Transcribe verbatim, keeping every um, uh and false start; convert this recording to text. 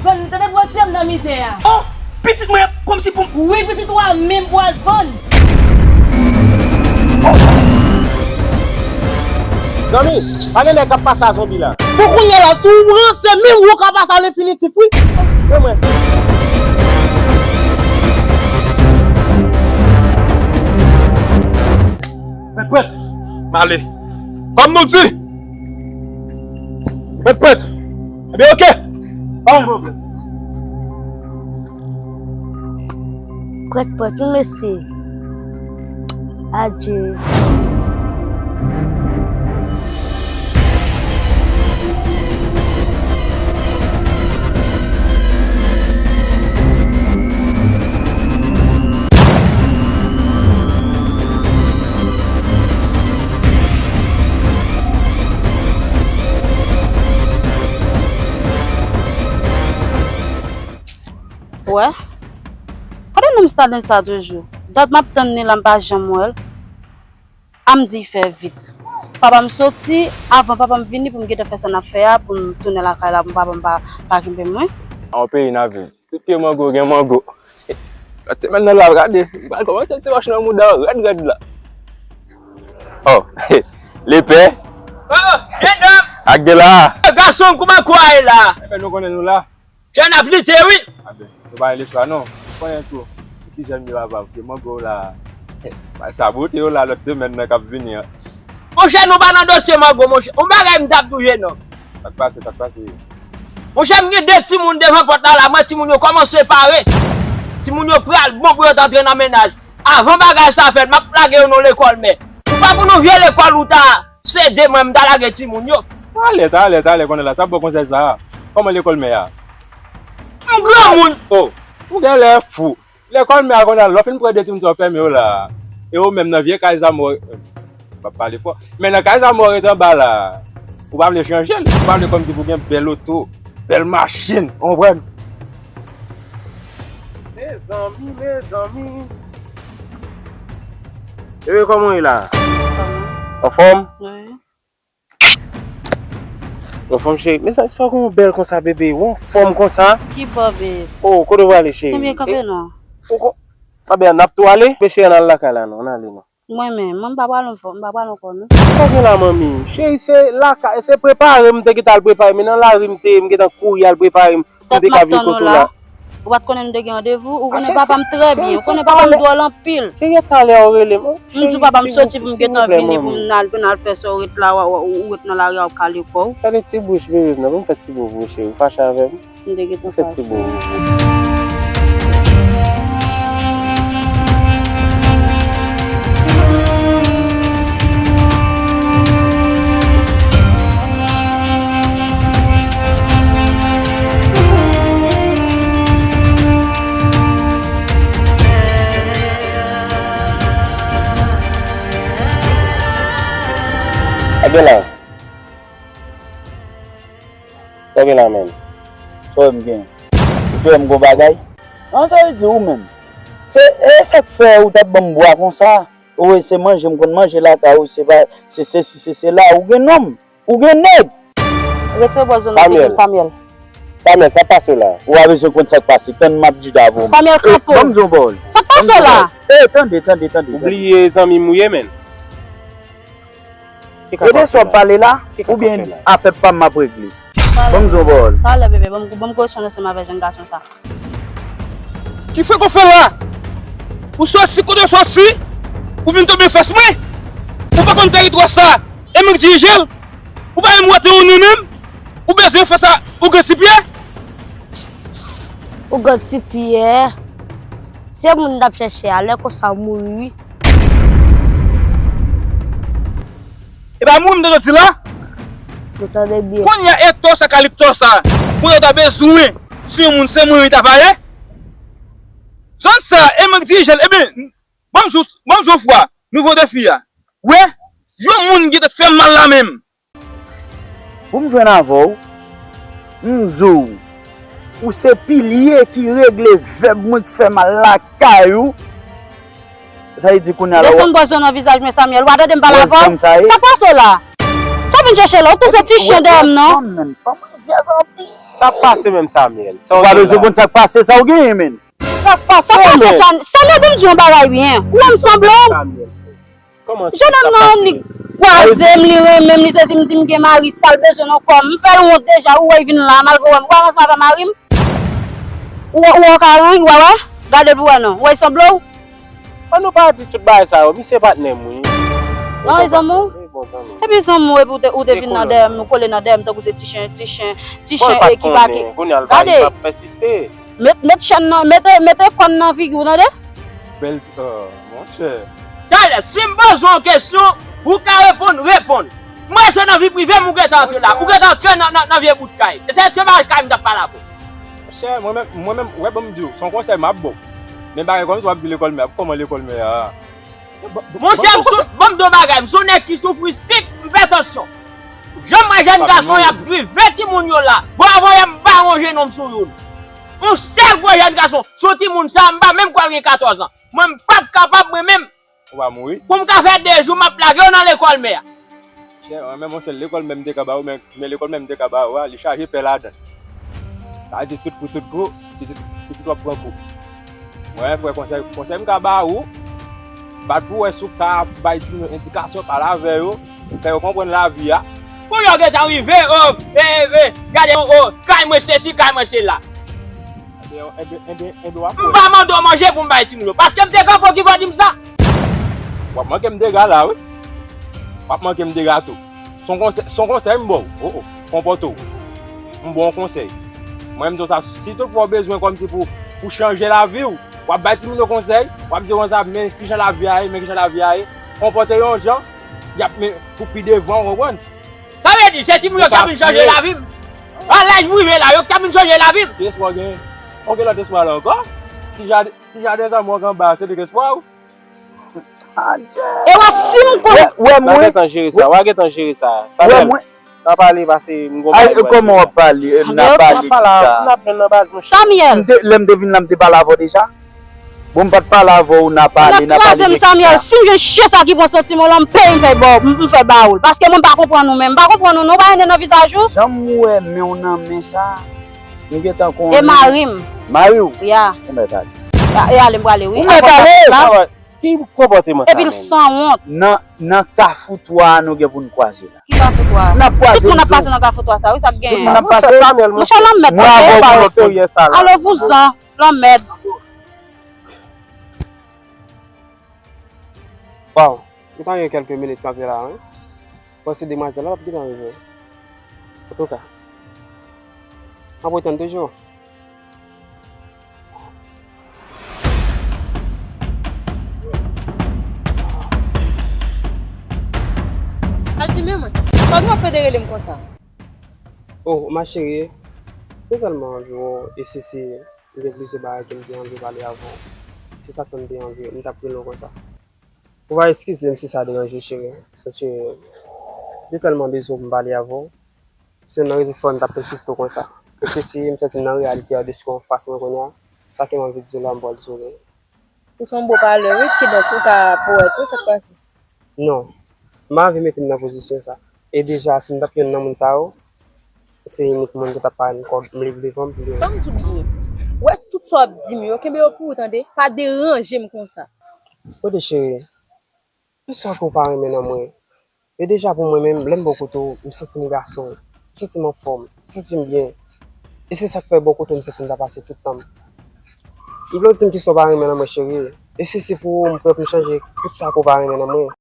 Vann, tande pou retire m nan mizè a. Oh! Pitit mwen, kòmsi pou m. Wi, pitit ou a menm pou al vann. Zanmi, pa gen nèg k ap pase a zonbi la. Pou kounye a la, si w ranse, menm ou ka pase a lenfinitif, wi. E mwen. Prèt, prèt. M ale. Kòm nou di. Prèt, prèt. Ebyen, oke. Pa gen pwoblèm. Prèt, prèt, wi, mesye. Adje. Wè. Kote nonm Stalin sa toujou? Dat m ap tann li la, m pa janm wè l. A m di fè vit. Papa m soti, avan papa m vini pou m gentan fè sa n ap fè a, pou m tounen lakay la, pou papa m pa, pa kenbe mwen. A yon peyi n ap viv. Tout pye mango gen mango. Lòt semèn nan la, gade, m pral kòmanse ti wòch nan mouda w rèd rèd la. Oh, lepè. Oh, medam! Ak de la. Gason, kouman kwa ye la? Lepè, nou konnen nou la. Jèn ap lite, wi. Aben, nou pa gen lechwa, non. Ou konnen tou, ti jèn yo ava ke mango la. Bay sabote yo la lòt semèn nan k ap vini an. Monchè, nou pa nan dosye mango, monchè. Yon bagay m t ap di w, jènòm. Sa k pase, sa k pase? Monchè, m gen de timoun devan pòt la, la. M wè timoun yo kòmanse pare. Timoun yo pral bon pou yo t antre nan mennaj. Avan bagay sa fèt, m ap lage yo nan lekòl, men. Ou pa konn yon vye lekòl ou ta sede mwen, m ta lage timoun yo. Talè, talè, talè, konnen la. Sa bon konsèy sa a. Kòman lekòl mè a? M granmoun. Oh, ou genlè fou. Lekòl mè a konnen la, lè w fin pran de timoun sa w fèmen yo la. E ou menm nan vye kay zamò, m ap pale fò. Men nan kay zamò rete anba la. Ou pa vle chanje l. Ou pa vle kòmsi pou gen bèl oto, bèl machin, ou konprann? Mezanmi, mezanmi. Bebe, kòman w ye la? Anfòm? Wi. Anfòm, cheri. Mezanmi, sa w gen w bèl konsa, bebe? Ou anfòm konsa? Ki bò, bebe? Oh, kote w prale, cheri? Ebyen, kanpe non. Ou ko-, a byen, n ap tou ale? Mesye, ann al lakay la, non. Ann ale, non. Mwen menm, mwen m pa pral ankò, m pa pral ankò, non. Sa gen la, manmi? Cheri, se lakay, se prepare m te gentan al prepare, men nan lari m te ye, m gentan kouri al prepare m. Pou m te ka vin kote w la. Ou pa t konnen nou te gen randevou? Ou konnen papa m trè byen. Ou konnen papa m dwòl anpil. Cheri, e talè w rele m. M di w papa m soti pou m gentan vini pou m al, pou n al fè sa, ou ret la, ou, ou, ou ret nan lari a, w ap kale kò w. Gade ti bouch bebe m nan, pou m fè ti bo pou ou, cheri. Ou fache avè m? M te gentan fache. Fè ti bo pou ou. Abela. Sa w gen la menm? Sa w wè m gen? Ou kwè m gon bagay? An, sa vle di ou menm? Se, e sa k fè ou t ap ban m bwa konsa? Ou wè se manje m konn manje lakay ou, se pa, se sesi, se sela, ou gen nonm, ou gen nèg. Retire bò zo nan figi m, Samuel. Samuel, sa k pase w la? Ou pa bezwen konn sa k pase, tann m ap djida avè w. Samuel, kanpe w. Ban m di w yon pawòl. Sa k pase w la? E, tande, tande, tande. Ou bliye zanmi m ou ye, menn. Rete sa w ap pale la, oubyen afè pa m m ap regle. Ban m di w yon pawòl. Talè, bebe, ban m, ban m koresponn ansanm avè jèn gason sa. Ki fè w fè la? Ou soti kote w soti, ou vin tonbe fas mwen. Ou pa konn teritwa sa e mwen k dirije l. Ou pa menm wè te ou ni menm. Ou bezwen fas a Ougan Ti Pyè. Ougan Ti Pyè. Se moun n t ap chèche a, lè konsa w mouri wi. E pa mouri m te soti la. Nou tande byen. Kounye a e tò sa, kaliktò sa. Kounye a w ta bezwen si yon moun se mwen wi ta pare. Zòn sa, e mwen k dirije l, ebyen, ban m jis, ban m jis yon fwa, nouvo defi a. Wè, yon moun ki te fè m mal la menm. Pou m jwenn avè w, m di w, ou se pilye ki regle vèb mwen k fè mal lakay ou. Sa vle di kounye a la. Desann bwòs dlo nan vizaj mwen, Samuel. Ou pa tande m pale avè w? Sa k pase w la? Sa vin chèche la, ou tou se ti chen dèyè m non. Fanm, menm fanm rizyèz anpil. Sa pase menm Samuel. Ou pa bezwen konn sa k pase, sa ou genyen, menm. Sa k pase, sa k pase, men? Sa, Samuel, ban m di yon bagay byen. Ou wè m sanble w? Samuel. Kòman sa pase? Jenòm nan li kwaze m, li renmen m, li sezi m, di m gen mari, sa l bezwen nan kò m. M fè l wont deja, ou wè l vin la, malgre w wè m, ou wè ranse m avè mari m. Ou wè, ou wè w ka ri, ou wè, wè? Gade pou wè non. Ou wè l sanble w? An nou pa di tout bagay sa yo, misye patnè m wi. Nan, e zanmi w? Wi, bon zanmi. Epi zanmi w, epi ou te, ou te vin nan dèyè m, ou kole nan dèyè m, tankou se ti chen, ti chen, ti chen e ki pa ki. Kounye a l pa, li p ap pèsiste. Met, met chèn nan, mete, mete kòn nan figi w, tande? Bèl ti, oh, monchè. Talè, si m poze w yon kesyon, ou ka reponn, reponn. Mwen se nan vi prive m ou gentan antre la. Ou gentan antre nan, nan, nan vye bout kay. E se, se pa kay m t ap pale avè w. Monchè, mwen menm, mwen menm, wè ban m di w, se yon konsèy m ap ba w. Men bagay kòmsi w ap di lekòl mè a, kòman lekòl mè a? Monchè, m sou, ban m di w bagay, m se yon nèg ki soufri sik, m fè tansyon. Jan m wè jèn gason y ap drive timoun yo la. Bon, avan yè m pa wonje non m sou youn. Yon sèl gwo jèn gason, sou timoun sa, m pa menm kwè l gen katòz an. Mwen, m p ap kapab, mwen menm. Ou pa mouri? Pou m ka fè de jou, m ap lage w nan lekòl mè a. Chè, mwen menm, yon sèl lekòl mè m te ka ba ou, men, men lekòl mè m te ka ba ou a, li chaje pè ladan l. Sa vle di tout kou, tout kou, pitit, pitit w ap pran kou. Mwen, frè, konsèy, konsèy m ka ba ou, bat pou wè si w ka bay timoun yo endikasyon, pale avè yo, fè yo konprann lavi a. Kounye a w gentan rive, o, e, e, gade, o, kay mwen sesi, kay mwen sela. Enben, enben, enben, enben, w ap wè. M pa mande w manje pou m bay timoun yo, paske m te kanpe w ki fè w di m sa. W ap manke m dega la, wi. W ap manke m dega tou. Se yon konsèy, se yon konsèy m ba w. O, o, konpòte w. M ba w yon konsèy. Mwen, m di w sa, si toutfwa w bezwen kòmsi pou, pou chanje lavi w, w ap bay timoun yo konsèy, w ap di yo konsa, men kijan lavi a ye, men kijan lavi a ye. Konpòte yon jan, y ap men pou pi devan, w konprann? Sa vle di, se timoun yo k ap vin chanje lavi m. A laj m rive la, yo k ap vin chanje lavi m. Ki espwa w genyen? Ou gen lòt espwa la ankò? Ti jaden, ti jaden zanmi w anba, se li k espwa w? E wè si m konn. Wè, wè mwen. W a gentan jere sa, w a gentan jere sa. Samuel, n a pale pase m gon bagay pou w di. Kòman w ap pale? N a pale de sa. N ap jwenn nan baz, monchè. Samuel. M te, lè m te vin la, m te pale avè w deja. Bon, m pa t pale avè w, n a pale, n a pale de kisa? Samuel, si m jwenn chen sa ki pran santiman w la, m peye, m fè ba w, m, m fè ba ou l. Paske mwen m pa konprann ou menm. M pa konprann ou non, w pa renmen nan vizaj ou. Jan m wè men w nan men sa, nou gentan konnen. E mari m. Mari w? Ya. Ou mèt ale. Ya, e ale m prale, wi. Ou mèt ale! Ki konpòteman sa menm? Epi l sanwont. Nan, nan kafou twa a nou gen pou n kwaze la. Ki kafou twa a? N ap kwaze l tou. Tout moun ap pase nan kafou twa sa, wi, sa k genyen? Tout moun ap pase. Monchè, lanmèd, tande. Mwen avè w pou lòt kote. Alo, vouzan, lanmèd. Waw, nou ta gen kèlke minit kanpe la, wi. Panse demwazèl la p ap gentan rive. Antouka, m ap ret tann toujou. Al di men mwen, sa w gen w ap fè de rele m konsa? Oh, ma chérie, m te tèlman anvi wè w, e se, se, m gen plizyè bagay ke m te anvi pale avè w. Se sa k fè m te anvi, m t ap rele w konsa. Ou va eskize m si sa deranje w, cheri, paske m te tèlman bezwen w pou m pale avè w. Se youn nan rezon ki fè m t ap pèsiste w konsa. E se si m santi m nan reyalite a deske w anfas mwen kounye a, sa ke m anvi di w la, m pral di w li. Ou se yon bon palè, wi, kidonk ou ka powèt, wi, sa k pase? Non, m pa anvi mete m nan pozisyon sa. E deja, si m t ap youn nan moun sa yo, se inik moun ki t ap parèt m kòm m leve devan m pou li. Ban m di w byen. Wè tout sa w ap di m yo, kenbe yo pou ou, tande? Pa deranje m konsa. Kote cheri, kisa ke w pa renmen nan mwen? E deja pou mwen menm, lè m bò kote w, m santi m gason, m santi m anfòm, m santi m byen. E se sa k fè bò kote w, m santi m ta pase tout tan m. M vle w di m kisa w pa renmen nan mwen, cheri. E si se pou ou, m prè pou m chanje tout sa ke w pa renmen nan mwen.